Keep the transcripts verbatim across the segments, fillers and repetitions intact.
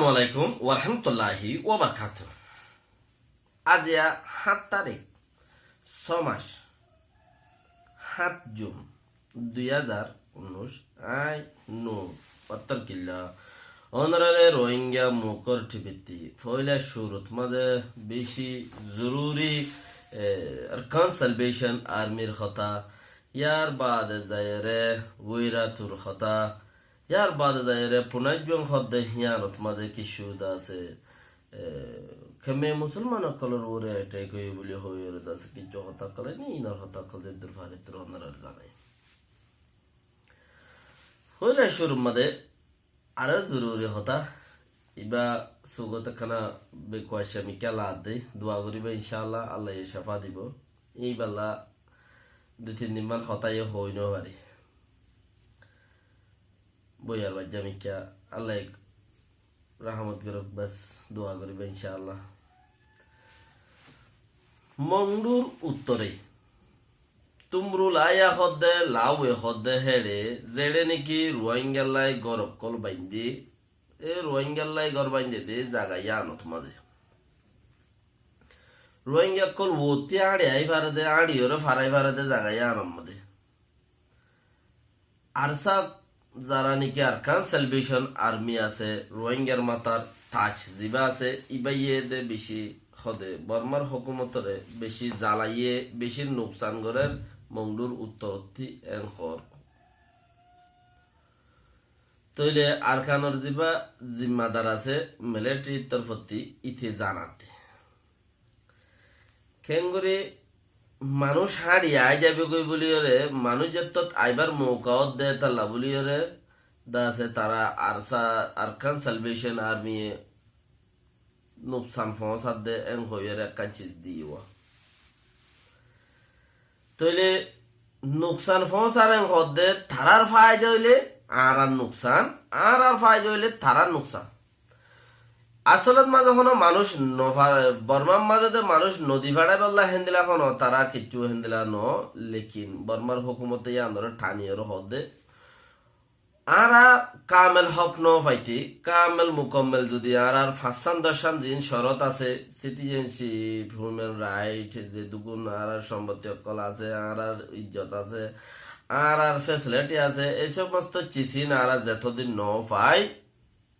Alaikum warahmatulláhi wabarakátuhu. Aziya háñt tarík, só mac, háñt Jun, dui házar unnúic, añí Nur, ottór killa. Ónorare Rohingya Mukor Tibitti, foila cúrut mazé beci zoruri, e, Arakan Salvation Armyr hotá, yar baade zaiyóre Wira Tur hotá, yar baade zaiyóre Punajjuang hoódde híyanot mazé kissú de asé, e, kemme musolman ókkolor uore attack óiye buli hoiyóre de asé, kissú hotá ókkol, inor hotá ókkol zeddur fari eddur ónorare zanai. Hoila cúrur mazé aró zoruri hotá, iba sugot ekkán bekuaccá mikká laadde, dua goriba incállah, Allaye cefa dibo. Iballa dui tin din man hotá ye hoi no fari. Boiyar baijja mikká, Allaye rahamot gorok, bes dua goriba incállah. Mongdur uttore Tumru Laya hoódde, Lawe hoódde héçe, zeçe niki Ruáingar lai gór ókkol bainde, e Ruáingar lai gór bainde de zaga yíanot mazé. Ruáinga ókkol uottí áñçi aái fare de, áñçiyóre farai fare de zaga yíanor mazé. Arsa zara niki Arakan Salvation Army asé, Ruáingar matar taj ziba asé, ibáye de beci hode Bormar hókumotore beci zalaiye, beci nuksan gorér Mongdur uttorottí en hoór. Tóile Arkanor ziba zimmadar asé, militarir torfottí íte zanadde. Kengori manúic háñçi aái zaibogói buliyóre, manúic zettót aibar mouka ódde talla buliyóre, de asé tará Arsa, Arakan Salvation Armye nuksan foóñsadde en hoiyóre ekkán ciz diyé. Tóile nuksan foóñsar en hoódde tarár faida óile añárar nuksan, añárar faida óile tarár nuksan. Asolot mazé honó manúic no fa-, Bormar mazé de manúic nodi façaibálla héndila honó tará kiccú héndila no, lekin Bormar hókumote yíanoré thaniyóre hoódde añára kamel hók no faite, kamel mukammel zodi añárar fañssán doccán ziín corot asé, citizenship, human right, zedúkun añárar sombotti ókkol asé, añárar ijjot asé, añárar facility asé, ei somosto cizín añára zetodin no fai,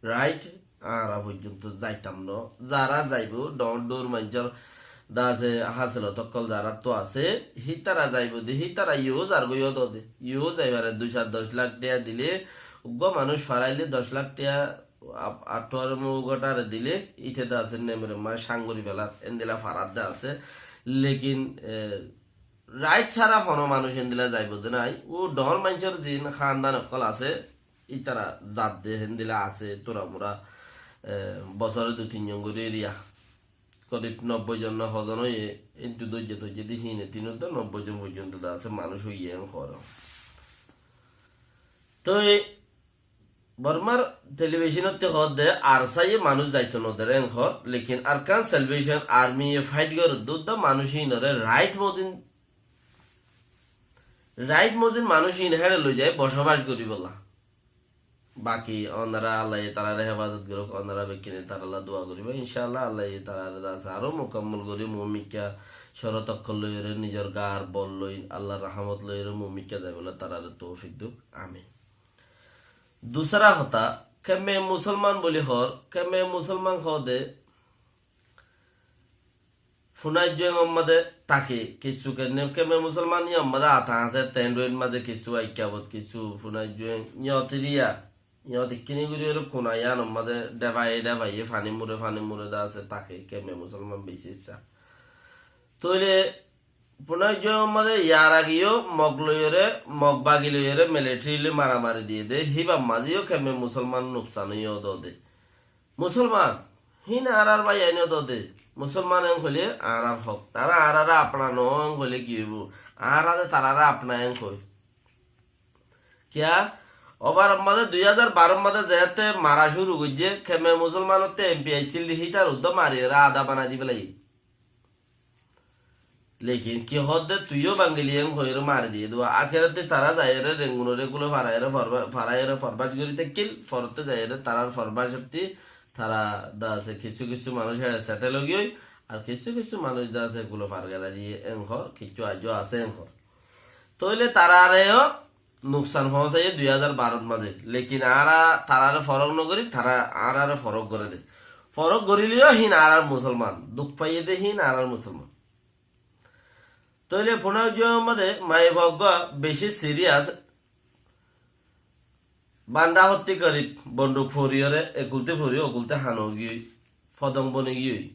right, añára foijjonto zaitam no. Zara zaibo, dhoóñr dhoóñr maincór de asé hásilot ókkol zaráttu asé, hítara zaibo de, hítara yó zargói yó dode. Yó zai fare, dui sair doc lak tiya dile, uggúa manúic faraile doc lak tiya, a-, añárar uggúatare dile, íte de asé nemre ma cáng gorí felar, endila farar de asé. Lekin, e, right sára honó manúic endila zaibo de nái. Ó dhoóñr maincór ziín hándan ókkol asé, ítara zadde héndila asé, tura mura, e, bosóre dui tin zon gorí eriya. Korib nobboi zon no hozon óiye, entú dóijje tóijje de híne tinúdda nobboi zon foijjonto de asé manúic óiye en hoór. Toi Bormar telibicónottí hoódde Arsaye manúic zaito no der en hoór, lekin Arakan Salvation Armye fait gorédde údda manúic híinoré right mozin, right mozin manúic híin héçe loi zai bocobac goríbolla. Baki ónora Allaye tarare hefazot gorouk, ónora bekkúne taralla dua goriba. Incállah Allaye tarare de asé aró mukammol gorí muúmikká corot ókkol loiyóre nizor gar bol loi, Allar rahamot loiyóre muúmikká zaibolla tarare toufik douk. Amin. Dusára hotá, kemme musolman buli hoór, kemme musolman hoóde Funaijjueng ot mazé táke, kissú kenne, kemme musolman yó mazé ata asé, tendroin mazé kissú, aikkabot kissú, Funaijjueng, yó tiriya, yó tikkini guri ore kuna yíanor mazé dhebaye dhebaye, fani mure fani mure de asé táke, kemme musolman beci issá. Tóile Funaijjueng ot mazé yar age yó Mog loiyóre, Mog bagi loiyóre, military loi maramari diye de, híbar mazé yó kemme musolman nuksan óiye dode. Musolman, hín añárar bái ain dode. Musolman en hoilé añárar hók. Tará añárare apna no en hoilé ki óibo? Añára de tarare apna en hoi. Kiyá? Obar mazé dui házar baró mazé zeéte mara cúru goijjé, kemme musolmanotte M P aiccíl de hítar uddá mariyóre ada banai di félaiye. Lekin ki hoódde tui yó Bangili en hoiyóre mari diyé dua. Akerotte tará zaiyóre Rengunore guló faraiyóre forba-, faraiyóre forbac gorí tákkil, forotte zaiyóre tarár forbacottí Tara de asé kissú kissú manúic héçe settle ói giyói, ar kissú kissú manúic de asé gulofar gela diye en hoór, kissú aijjó asé en hoór. Tóile tarareyó nuksan foóñsaiye dui házar barót mazé. Lekin añára tarare forók nogorí, tara añárare forók goré dé. Forók goríleyó híin añárar musolman, duk faiyé dé híin añárar musolman. Tóile funáijjúa mazé maiyafuwa uggúa bicí siriyas. Banda hottí gorib, bonduk foriyóre, ekultí fori, okultí hano giyói, fodong boni giyói,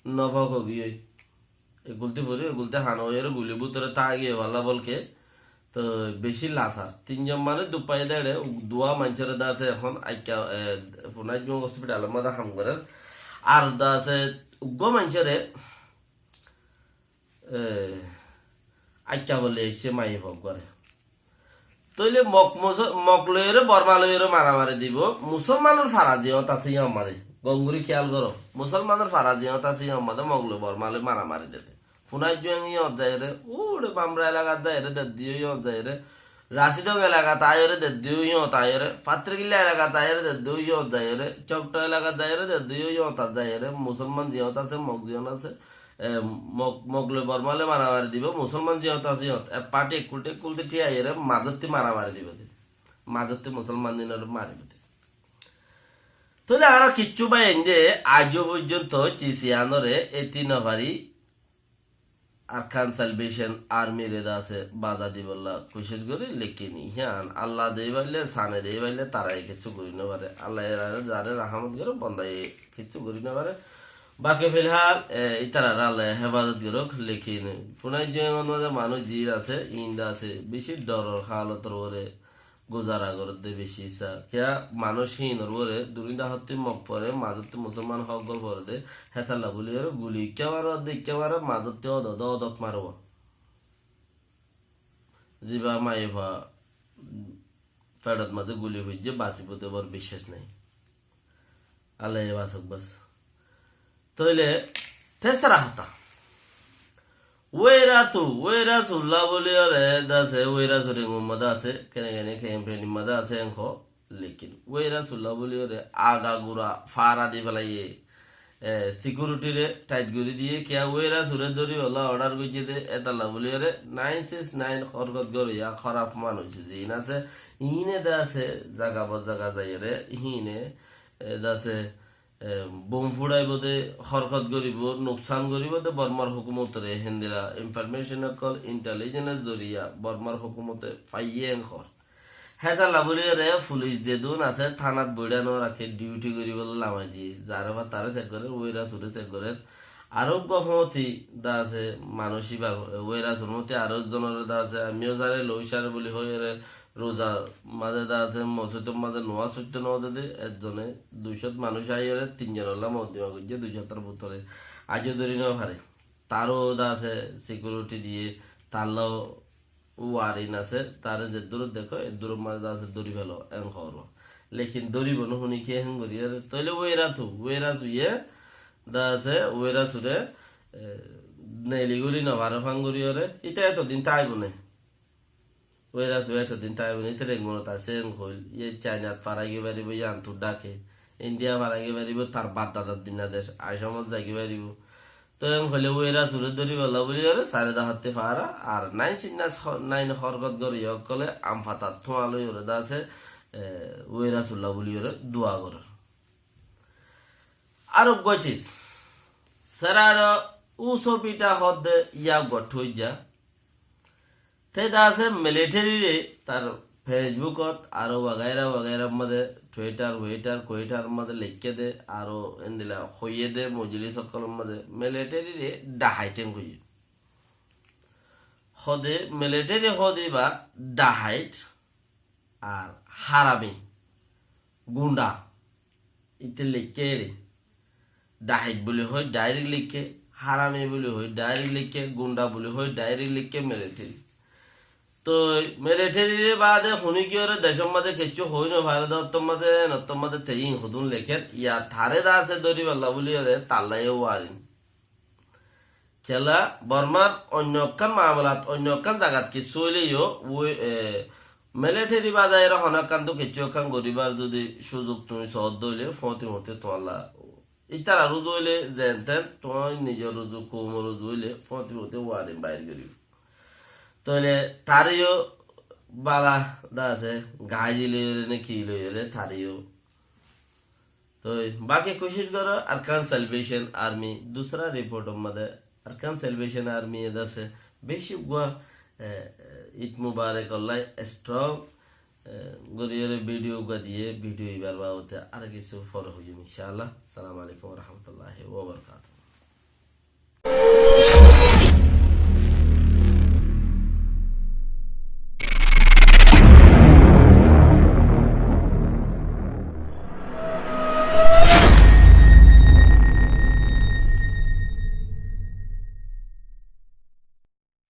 nofok ói giyói. Ekultí fori, ekultí hano óiyore guli bútore táki giyói balla bolke. Toi bicí lasar. Tinzon manúic duk faiyé dé éçe, duwá maincóre de asé ehón aikka, e, funáijjúa hospitalor mazé ham gorér. Ar de asé uggúa maincóre e, aikka boli aiccé maiyafuwa uggúare. Tóile Mok muso-, Mok loiyóre Borma loiyóre maramari dibo, musolmanor fara ziyót asé yían mazé. Gom gorí kéyal goró. Musolmanor fara ziyót asé yían mazé Mok loi Borma loi maramari dede. Funáijjúa yían zaiyóre, uçe Bamra elakat zaiyóre, deddíyo yían zaiyóre, Rasidong elakat aiyóre, deddíyo yían aiyóre, Fatrikilla elakat aiyóre, deddíyo yían zaiyóre, Cokto elakat zaiyóre, deddíyo yían zaiyóre, musolman ziyót asé, Mok ziyót asé, e, Mok, Mok loi Borma loi maramari dibo, musolman ziyót asé yían. E party ekkulti ekkulti thíyaiyóre mazótti maramari dibo de. Mazótti musolman dinore maribo de. Tóile añára kissú bái ainde aijjó foijjonto Cisiyanore eti nofari Arakan Salvation Army re de asé baza dibolla kucíc gorí, lekin yían Allah dei faille, sane dei faille, taraye kissú gorí nofare. Allah erare zare rahamot goré, bondaye kissú gorí nofare. Baki filhal, e, itarare Allah hefazot gorok, lekin funáijjúa mazé manúic zin asé, in de asé, bicí dhoror halotor uore guzara gorédde bicí issá. Kiyá manúic híinor uore durinda hottí Mok fore, mazótti musolman hók gol foredde, hétalla buli ore guli ikká maro, adde ikká maro, mazótti odot, odot maro. Ziba maiyafuwa feçot mazé guli foijjé, basibo de bor biccác nai. Allaye basok bas. Tóile tesara hotá. Weirasu, Weirasulla buli ore de asé, Weirasu ringor mazé asé, kene kene kemp training mazé asé enko, lekin Weirasulla buli ore agagura fara di felaiye, e, security re tight gorí diye, kiyá Weirasure dóribolla order goijjé de, etalla buli ore nine six nine horkot goróya hóraf manúic zin asé, iíne de asé, zaga bo zaga zaiyóre, iíne, e, de asé, e, bom fuçaibo de, horkot goríbo, nuksan goríbo de Bormar hókumotore, héndilla information ókkol intelligence zoriya Bormar hókumote faiyé en hoór. Hétalla buli ore fulic zedún asé, tánat boiçá no raké, duty goríbolla lamai diye. Zare fare tare check gorer, Weirasure check gorer. Aró uggúa fóti de asé, manúic iba, Weirasur fóti aró ekzonore de asé, amiyó zare loi sare buli hoi ore, Ruza mazé de asé, mosjidor mazé nomaz foitto no de de, ekzone duicót manúic aiyóre, tinzonolla mokoddima goijjé, duicótor bútore. Aijjó dóri no fare. Taró de asé, security diye, tarló warin asé, tare zeddúrot dekó, eddúrot mazé de asé dóri felo, en hoór. Lekin dóribo no, huni ki en gorí ore, tóile Weirasu, Weirasuye, de asé, Weirasure, e, neeli guli no fare fán gorí ore, ite etodin táibo né. Weirasu etodin táibo né, ite rengunot asé en hoil, iye Chainat fara goi faribo, yíantu dhake, India fara goi faribo, tar bap dadar dina dec, Asamot zai goi faribo. Toi en hoile Weirasure dóribolla buli ore, sare dahotti fara, ar nine six nine horkot goróya ókkole, am fatat thuá loi ore de asé, e, Weirasulla buli ore dua gorer. Ar uggúa cis, seraro uso pita hodde ya uggúa thuijja, Te de asé military re tar Facebook ot aró wagaira wagaira mazé, Twitter, Twitter, Twitter mazé leikké de, aró endilla hoiyé de, mojlis ókkolor mazé military re dhahaiten hoiyé. Hode military hode ba dhahait, ar harami, gunda. Ite leikké ere. Dahait buli hoi, direct leikké. Harami buli hoi, direct leikké. Gunda buli hoi, direct leikké military. Toi military re bade huni ki ore decor maze kessú hoi no fare de, ottor maze, ottor maze te in hodun leker. Iya tare de ase dori balla buli ore, talla ye warin. Kela Bormar onno ekkan maamalat, onno ekkan zagat kessú óileyo, ui, e, Militeri bazai ere hono ekkán to kessú ekkán goríbar zodi suzuk tuñí soódde óile, fóñti fóñti tuáñlla ítara ruzu óile zeén teén, tuáñr nizor ruzu, koumor ruzu óile, fóñti fóñti warin bair goríbo. Tóile taré yó bála de asé, gaáji loiyóre né ki loiyóre taré yó. Toi baki kucíc goró, Arakan Salvation Army, dusra riportor modé Arakan Salvation Army e de asé, beci uggúa, e, e, Eid Mubarak olla strong, e, goríyore video uggúa diyé, video ibar babote aró kessú fore hoiyum, inshaAllah. Assalamu alaikum wa rahmatullahi wa barakatuhu.